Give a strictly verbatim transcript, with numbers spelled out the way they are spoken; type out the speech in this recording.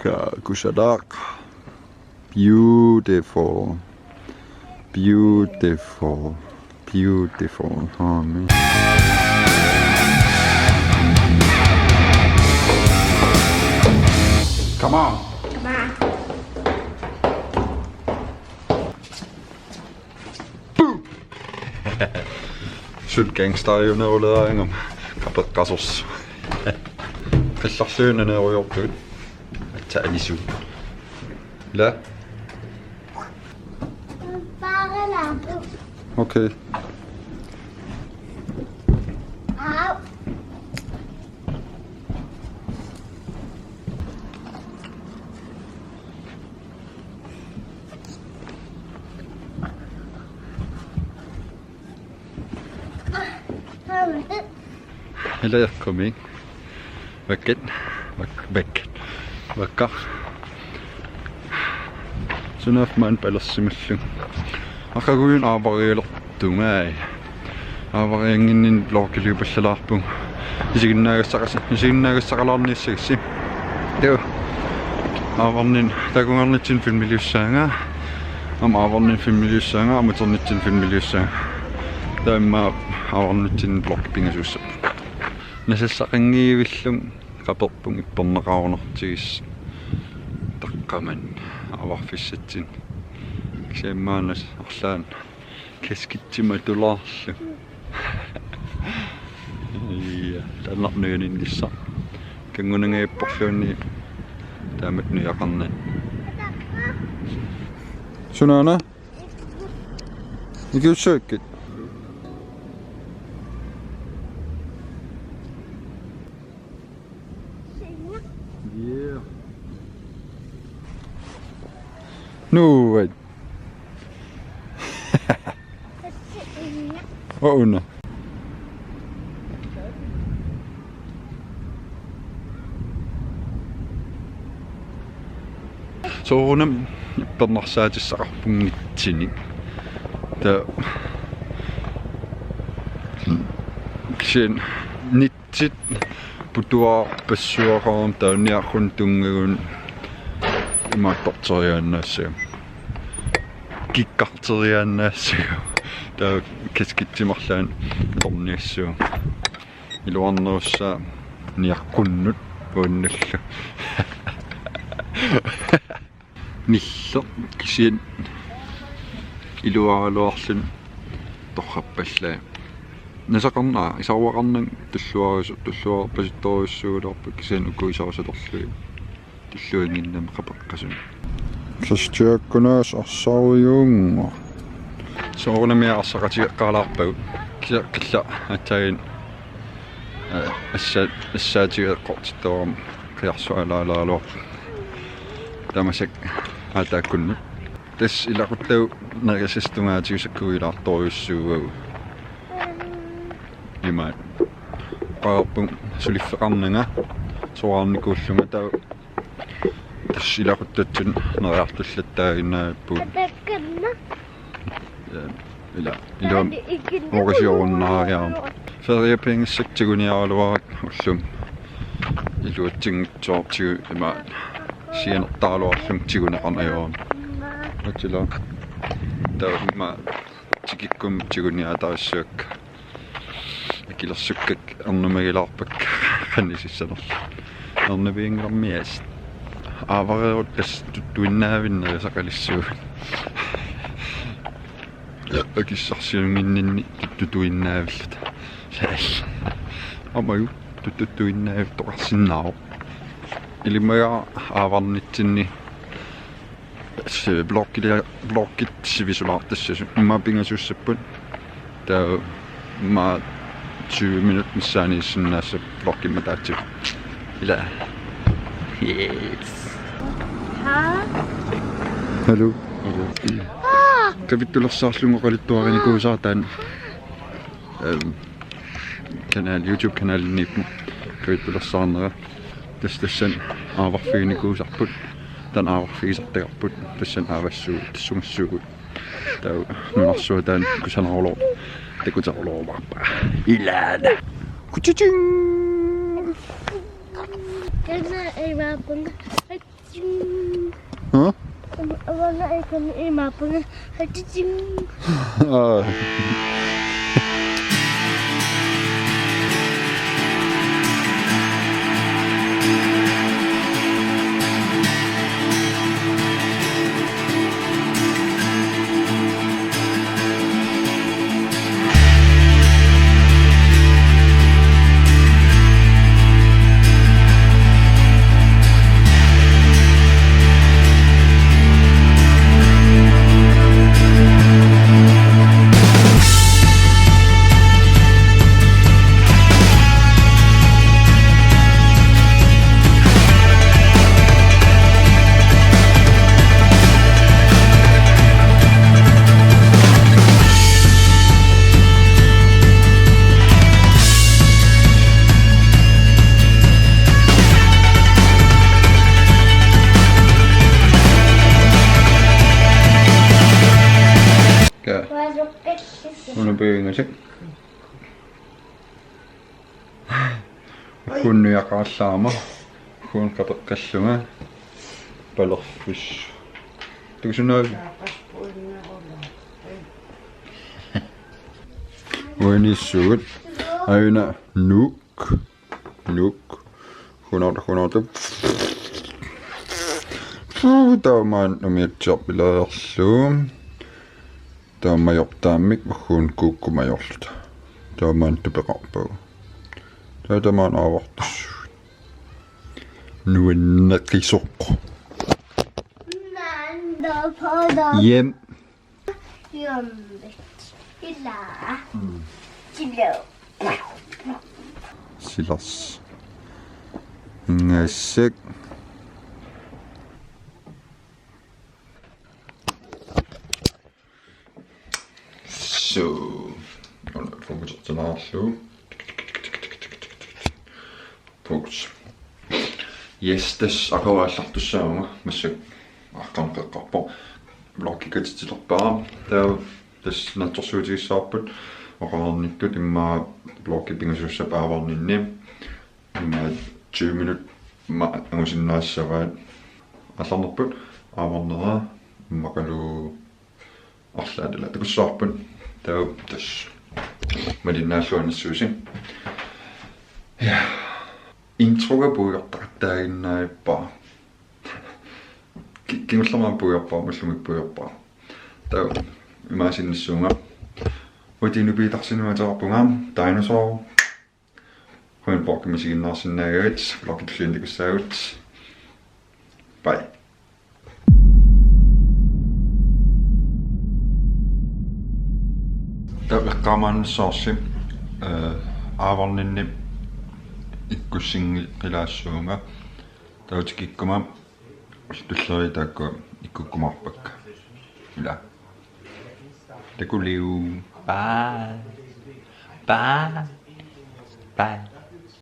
Ka kusanaq. Beautiful. Beautiful. Beautiful. Oh, man. Come on. Come on. Boom! Sut gangster jo, når du lader, ikke? Kapeqqasorsuaq. Qillarluinnaq nerujoortut. Aatsaat anisugut. Ila. Okay. Ila eqqumik. Vakkat. Vak-, vakkat. Vakka. Sunaaffa maani palersimallugu. Aqaguani aavarialertunga. Aavariannginninni vlogiliupallalaarpugut. Isiginnaagassaqas-, isiginnaagassaqalaarniassagissi. Taava. Aavarninni takunngarnitsinni filmiliussaanga. Aamma aavarninni filmiliussaanga, aamma ammuternitsinni filmiliussaanga. Taava immaqa aavarnitsinni vloggi pingasuussapput. Nasassaqanngivillunga qaperpunga ipperneqarunartigisoq. Taqqamani aavarfissatsinni. Kisianni immaqa nasaq arlaannik kaskitsi matulaarlugu. Ja, taanna nuianinnissaq. Kanngunangajappalluunniit taamatut nuiaqarnani. Sunaana? Ikiussuakkit? Yeah. Nuuat. Uanga. Soorunami ippernarsaatissavarput nitsinni. Taava kisianni nitsit putuarpassuaqarami taava niarrunneq tunngagunni imaattorteriaannaassagamik. Kikkarteriaannaassagamik. Taava kaskitsi marluk aamma atorniassavat. Iluarnerussaaq niaqqunnut uannullu. Nilleq kisianni iluaraluarluni torrappallaaq. Nasaqarna-, aa, isarvaqarnanga tulluarisu-, tulluarpasittorujussuugaluarput kisianni uku isarusalerlugit. Tulluinnginnami qapeqqasunut. Kristiakkunaas arsarujuunngo. Soorunami arsaqatigeqqaalaarpagut. Kisianni qillat aatsaat, eh, assa-, assaatigeqqortittoorami qiarsualaalaaraluarput. Tamassi aataakkunnut. Tassa ilaquttagut nerisassat tungaatigut sakkugilaartorujussuuagut. Imaat. Qaarput suliffeqarnanga soraarnikuullunga taava tassa ilaquttatsinni neriartullattaaginnarput. Ja, ila, ila, orisiorunnaariarami. Feriapianngissakka tiguniaraluarakku ullumi. Iluatsinngitsoortigu imaat sianertaraluarlunga tiguneqarneq ajorami. Atila. Taava imaat tikikkuma tiguniaatarissuakka. Akilersukkakka ernumagilaarpakka qannisissanerlugit. Ernumiinngarmiaas. Aavareerutta tassa tuttuinnaavinneq nerisaqalissuugut. Akissarsiunnginninni tuttuinnaavilluta. Saal. Aamma tuttuinnaavillutoqarsinnaavoq. Ilimaga aavarnitsinni si-, vloggili-, vloggit sivisulaartassasut. Immaqa pingasuussapput. Taava immaqa tyve minut missaaniissinnaassapput vloggimik ataatsip. Ila. Yes. Hallo. Hallo. Qavittulersaarlugu oqaluttuarinikuusara taanna. Ehm, kanal, YouTube-kanalinniippoq. Qavittulersaarnera. Tassa tassani aavarfiginikuusarput. Taanna aavarfigisartagarput. Tassani aavassuugut, tassungassuugut. Taava nunarsuaq taanna kusanarulooq. Takuteruloorparput. Ilaana. Kuchiching! Kana ei maapunga. Haching. Huh? Avanga ei kana ei maapunga. Haching. Aa. Ka. Una piingasik. Kunniaqallaama. Kun kapeqqallunga. Palerfis. Tusunaa. Uinissut. Aina Nuuk. Nuuk. Hunauta, hunauta. Puu, taamaanna umiatsiarpilaarlugu. Taamajortaammik uhuun kuukku majorluta. Taamaanna tupeqarpagu. Taa tamaan aavartus. Nuanneqisoq. Jem. Jummit. Ila. Mm. Silo. Silars. Ngasik. So. Una fokusertinaarlugu. Fokus. Yes, tassa aqagu aallartussaavunga, massakkut aqqaneq-eqqarpoq. Vloggi katitsilerpara. Taava tassa naatsorsuutigissavarput oqarnittut immaqa vloggi pingasussap aavarninni. Immaqa tyve minut ma angusinnaassavaat. Aallarnerput aavarnera immaqalu arlaat ila takussavarput. Taava tassa malinnaalluarnissuusi. Ja. Introga puigortaqattaaginnarpara. Ki-, kingullermik puigorpara, ullumi puigorpara. Taava imaasinnissuunga. Uti nupiitarsinnut ateqarpunga, Dinosaur. Qujanaq vloggimut isiginnaarsinnaagavit, vloggi tulliani takussaagut. Bye. Taava eqqaamaannissavarsi, eh, aavarninni ikkussinneqqilaassuunga. Taava tikikkuma ullut tulliit taakku ikkukkumaarpakka. Ila. Takuliu. Bye. Bye. Bye.